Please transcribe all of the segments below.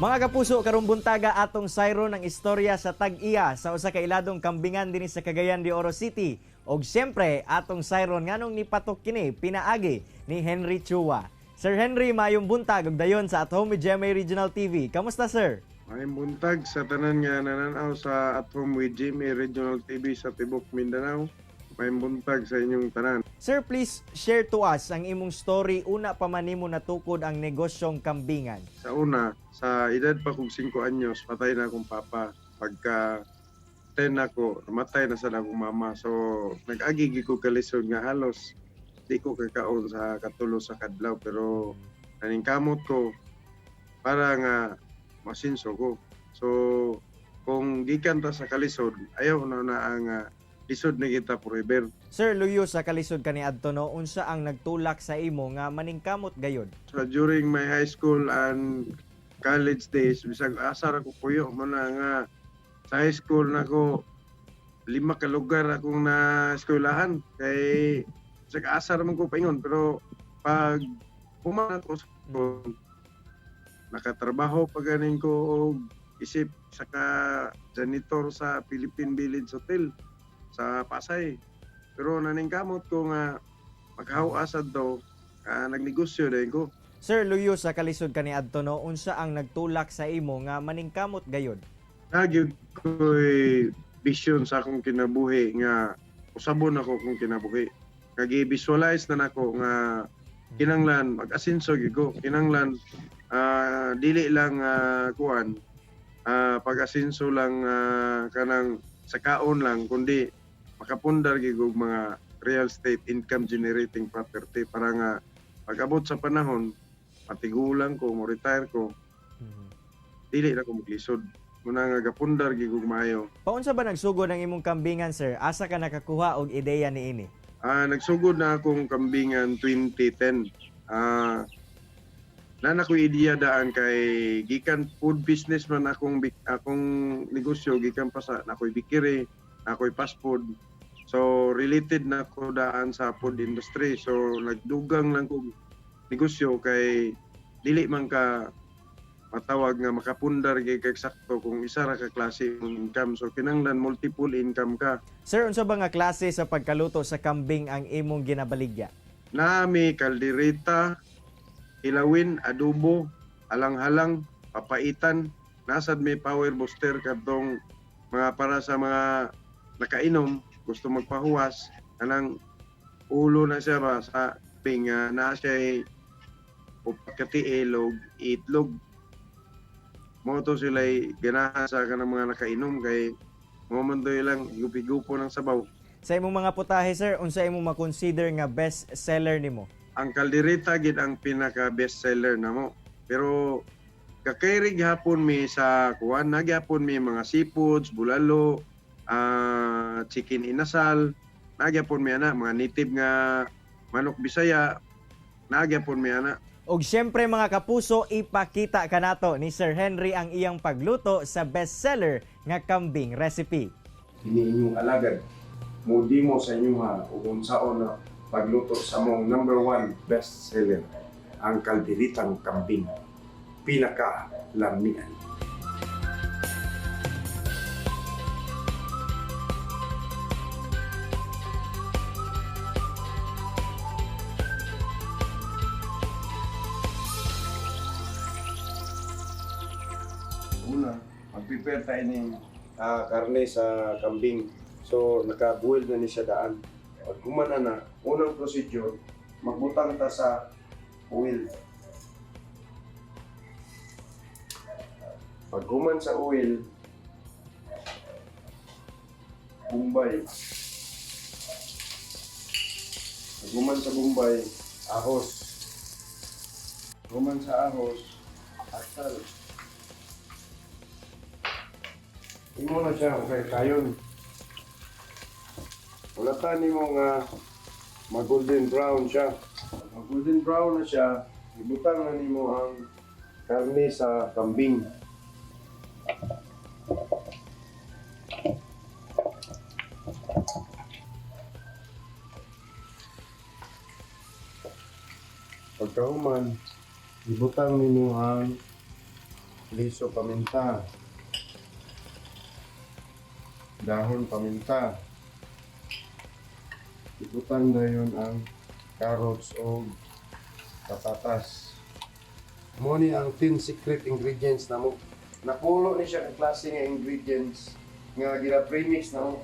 Mga kapuso, karong buntaga atong sayron ang istorya sa tag-iya sa usa ka iladong kambingan dinhi sa Cagayan de Oro City. Og siyempre, atong sayron nganong nipatok kini pinaagi ni Henry Chua. Sir Henry, maayong buntag ug dayon sa At Home with GMA Regional TV. Kamusta, sir? Maayong buntag sa tanan nga nananaw sa At Home with GMA Regional TV sa Tibok, Mindanao. Maayong buntag sa inyong tanan. Sir, please share to us ang imong story una pa man nimo natukod ang negosyong kambingan. Sa una, sa edad pa kong 5 anyos, patay na akong papa. Pagka 10 ako, namatay na sa akong mama. So, nag-agi gyud ko kalisod nga halos di ko kakaon sa katulo sa kadlaw, pero naningkamot ko para nga masinso ko. So, kung gikan ta sa kalisod, ayaw na na ang lisod na kita forever. Sir, luyo sa kalisod kani adto, no, unsa ang nagtulak sa imo nga maningkamot gayod? So during my high school and college days, bisag asa ra ko puyo mo na nga sa high school nako, lima ka lugar akong na eskwelahan kay bisag asa ra man ko paingon, pero pag human ako sa school, nakatrabaho pa ganin ko og isip sa ka janitor sa Philippine Village Hotel sa Pasay. Pero naningkamot ko nga maghawa sad daw, nagnegosyo din ko. Sir, luyo sa kalisod kani adto, no, unsa ang nagtulak sa imo nga maningkamot gayod? Nagyud ko'y vision sa akong kinabuhi nga usabon ako kung kinabuhi. Kagi visualize na nako nga kinanglan mag-asenso gyud ko. Kinanglan dili lang kuan pag-asenso lang kanang sa kaon lang, kundi makapundar gyud og mga real estate income generating property para nga pag-abot sa panahon matigulang ko, mo retire ko, dili na ko maglisod. Muna nga gapundar gyud og maayo. Paunsa ba nagsugod ang imong kambingan, sir? Asa ka nakakuha og ideya niini? Nagsugod na akong kambingan 2010. Naa ko'y ideya daan kay gikan food business man akong negosyo, gikan pa sa nakoy bakery, nakoy fast food. So related na ko daan sa food industry. So nagdugang lang kog negosyo kay dili man ka matawag nga makapundar gyud kag sakto kung isa ra ka klase imong income. So kinahanglan multiple income ka. Sir, unsa ba nga klase sa pagkaluto sa kambing ang imong ginabaligya? Nami kaldereta, kilawin, adobo, alang-halang, papaitan, nasad may power booster kadtong mga para sa mga nakainom, gusto magpahuwas, kanang ulo na siya ba sa pinga na siya upat ka tiil og itlog. Mo to sila ganahan sa kanang mga nakainom kay mo man to ilang higup-higupo ng sabaw. Sa imong mga putahe, sir, unsa imong ma-consider nga best seller nimo? Ang kaldereta gid ang pinaka best seller namo. Pero kakairig hapon mi sa kuan, nagyapon mi mga seafoods, bulalo, chicken inasal, nagyapon mi ana mga native nga manok Bisaya, nagyapon mi ana. Og siyempre, mga kapuso, ipakita kanato ni Sir Henry ang iyang pagluto sa best seller nga kambing recipe. Kini inyong alagad mo demo sa inyo ha ug unsaon na pagluto sa mong number one best seller, ang kalderitang kambing, pinaka lamian. Una, mag-prepare tayo ng karne sa kambing. So, naka-boil na ni siya daan. Pag humana na, unang procedure, magbutang ta sa oil. Pag human sa oil, Bombay. Pag human sa Bombay, ahos. Human sa ahos, asal. Imo na siya, okay, kayon. Wala ta nimo nga ma-golden brown siya. Ma-golden brown na siya, ibutang na nimo ang karne sa kambing. Pagkahuman, ibutang nimo ang Liso paminta. Dahon paminta. Ibutang dayon ang carrots o patatas. Mo ni ang 10 secret ingredients namo. Napulo ni siya ka klase nga ingredients nga gila premix namo.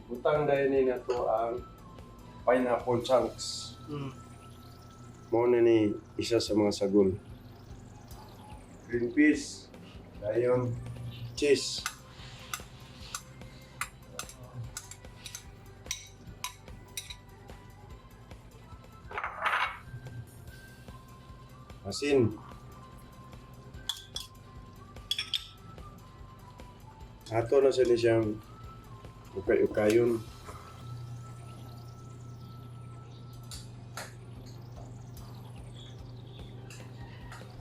Ibutang dayon ni nato ang pineapple chunks. Mo na ni isa sa mga sagol. Green peas, dayon cheese. Asin. Ato na sila siyang ukay-ukayon.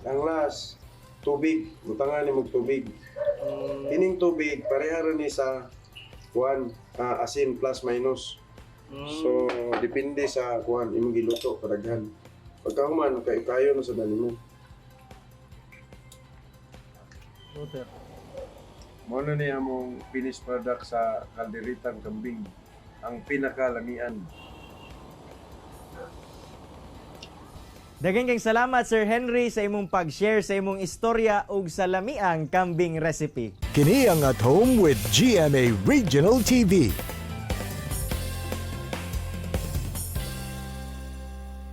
Ang last, tubig. Butangan ni mong tubig. Ining tubig, pareha ra ni sa kuan, asin plus minus. So, depende sa kuan imong giluto kadaghan. Pagkahuman, kay kayo na sa dali mo. Water. Mao na ni among finished product sa kalderitang kambing. Ang pinakalamian. Daghang kang salamat, Sir Henry, sa imong pag-share sa imong istorya ug sa lamiang kambing recipe. Kini ang At Home with GMA Regional TV.